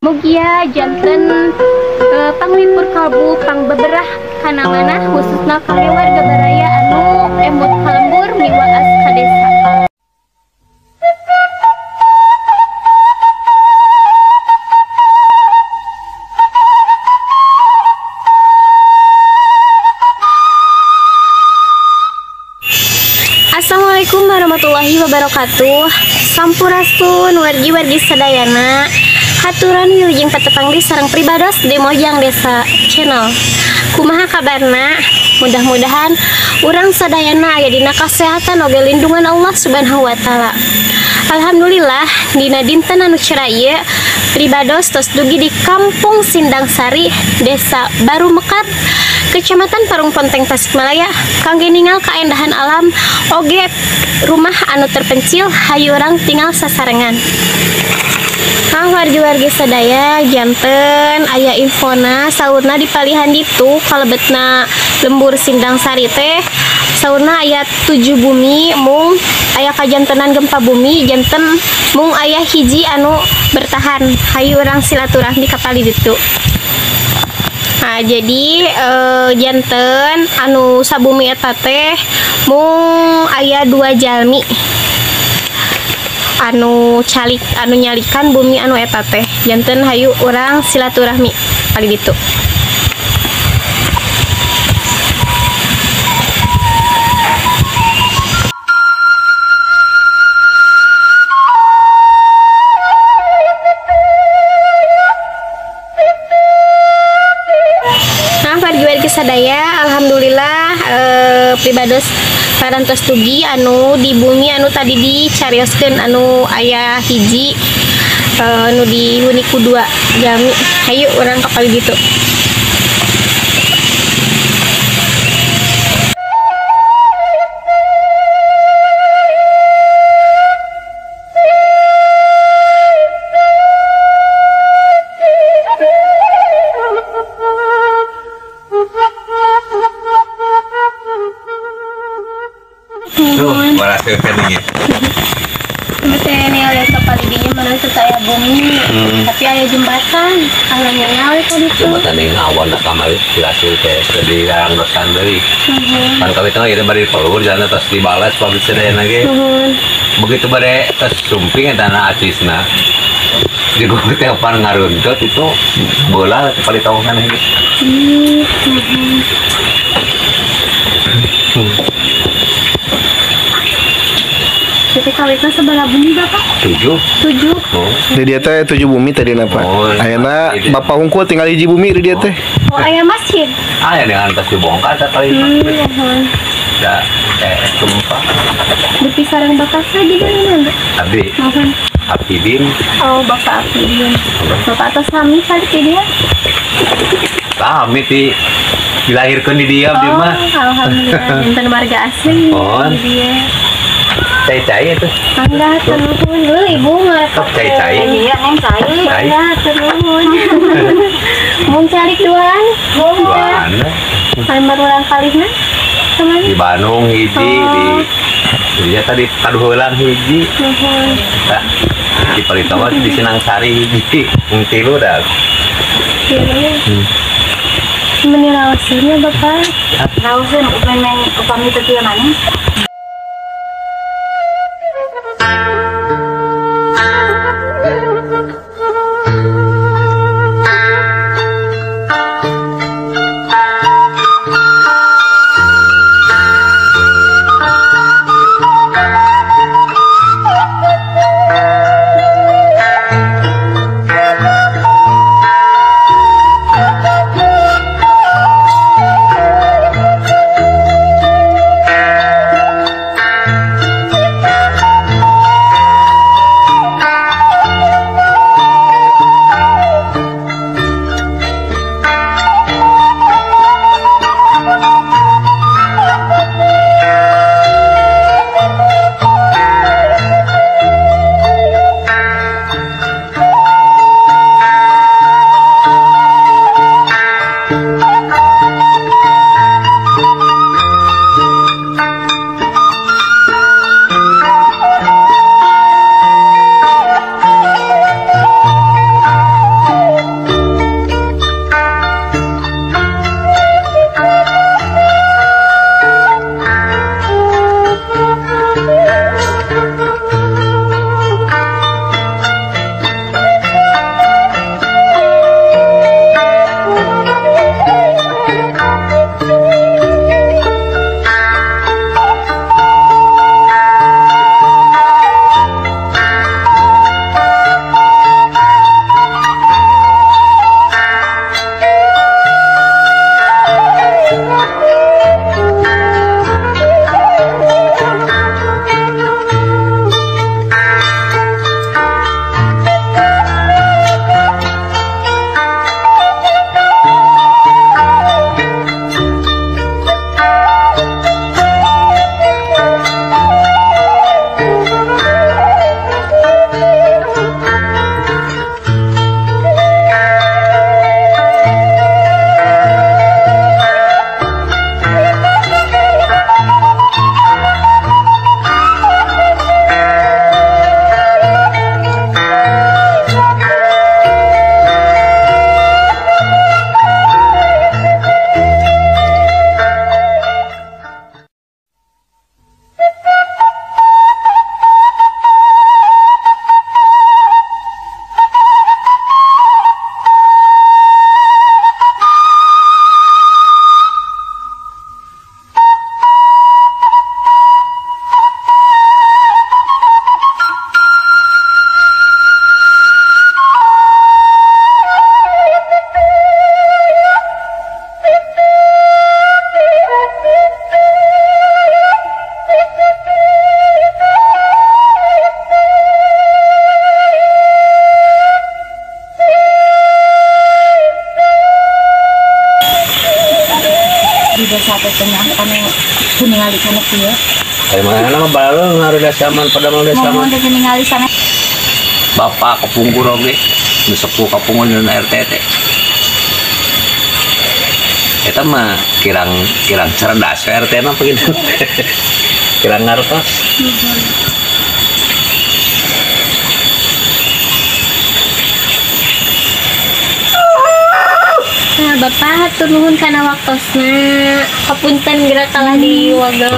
Mugia janten panglipur kalbu pangbeberah kana manah khususna kangge warga baraya anu emut ka lembur miwaas ka desa. Assalamualaikum warahmatullahi wabarakatuh. Sampurasun wargi-wargi sadayana. Haturan wilujeng patepang di sareng pribados di Mojang Desa Channel. Kumaha kabarna? Mudah-mudahan urang sadayana aya dina kasehatan oge lindungan Allah Subhanahu wa taala. Alhamdulillah dina dinten anu cerah ieu pribados tos dugi di Kampung Sindangsari, Desa Baru Mekar, Kecamatan Parung Ponteng, Tasikmalaya, kangge ningal kaendahan alam oge rumah anu terpencil hayu urang tinggal sasarengan. Nah, wargi-wargi sadaya janten aya infona saurna di palihan ditu kalebetna lembur Sindangsari teh saurna aya 7 bumi mung aya kajantenan gempa bumi janten mung aya hiji anu bertahan hayu urang silaturahmi ka palih ditu. Nah, jadi janten anu sabumi eta teh mung aya 2 jalmi anu calik anu nyalikan bumi anu eta teh janten hayu urang silaturahmi kali ditu. Nah, wargi-wargi sadaya alhamdulillah pribados parantos dugi anu di bumi anu tadi dicarioskeun anu aya hiji anu dihuni ku 2 jalmi. Hayu urang ka palih ditu. Tapi aya jembatan, alangnya we tadi tuh. Jembatan yang awan lah kamari dihasil teh di rangdosan deui. Pan kami teh ieu bari pelur jalan tos dibalas pabrik sadayana ge. Begitu bade tos sumping eta na acisna. Di gua teh pan ngaruntut itu bola palih tawangan ge. Jadi kawitna sebelah bumi Bapak? 7. 7. Oh. Di dia teh 7 bumi tadi napa? Oh, ayeuna Bapak hungkul tinggal hiji bumi di dia teh. Oh, aya masjid. Aya dengan tas dibongkar teh kali. Da gempa. Di sareng Bapak di mana? Abdi. Mohon. Abidin. Oh, Bapak Abidin. Bapak atas sami kali di dia. Sami ti dilahirkeun di dia abdi mah. Alhamdulillah janten warga asli. Oh. Di dia. Cai-cai itu. Enggak, tenuhun dulu ibu ngarep. Cai-cai. Iya, neng cai. Enggak, tenuhun. Mun calik duaan. Duaan. Sabar urang kalihna. Di Bandung hiji, di dia tadi Kaduheulang hiji. Nuhun. Di Palitawa di Sinangsari hiji. Mung tilu dah. Meni raoseunnya Bapak. Raoseun upami upami teu kieu maneh. Di desa teh teh anu teu ningali kana kieu. Aya mana mah baleung ngaruda saman pada mah desa mah. Mun teu ningali sana. Bapak kapungkur oge nu sepuh kapungkur dan RT teh. Eta mah kirang cerdas RT mah begitu. Kirang ngartos. Nah, Bapak hatur nuhun kana waktosna. Hapunten geura kalah di wagel.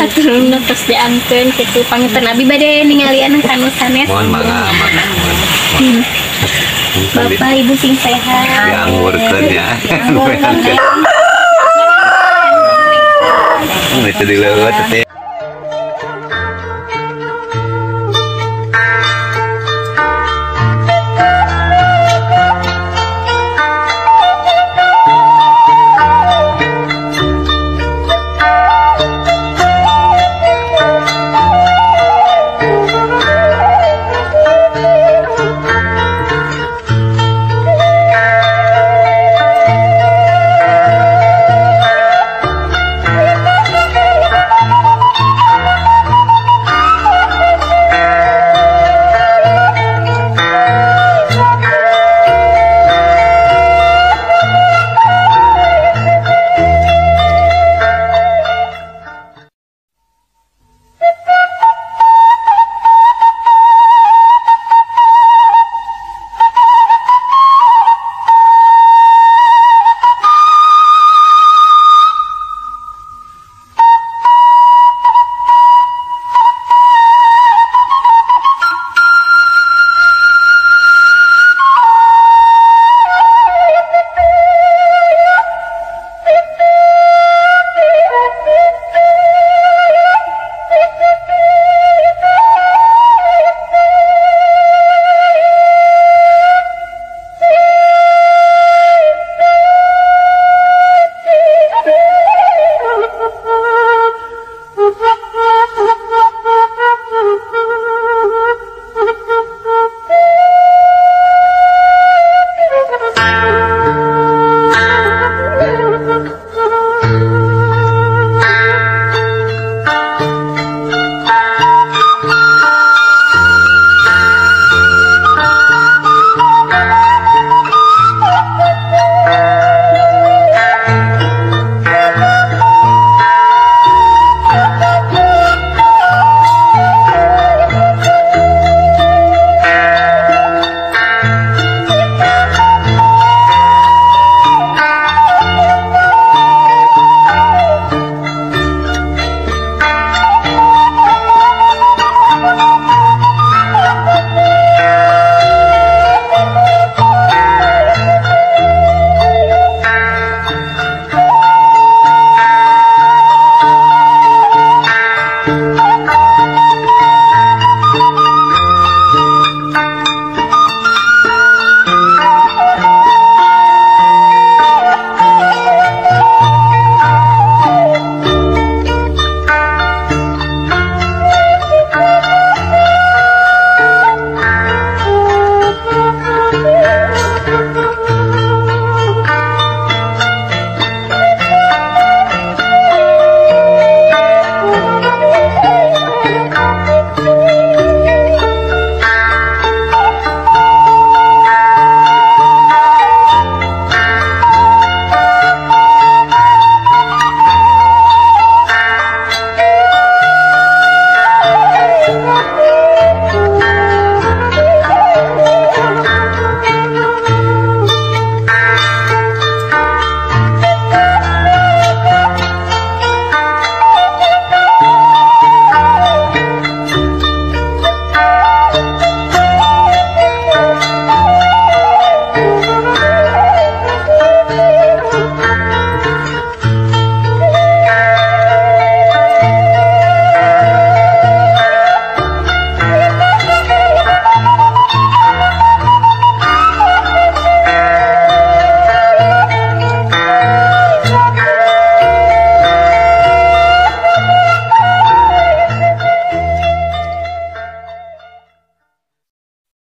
Hatur nuhun tos diangkeun kitu panginten abi bade ningalian kanu sanes. Mohon mangga mangga. Bapak Ibu sing sehat. Diangurkeun ya. Itu di leuweut teh.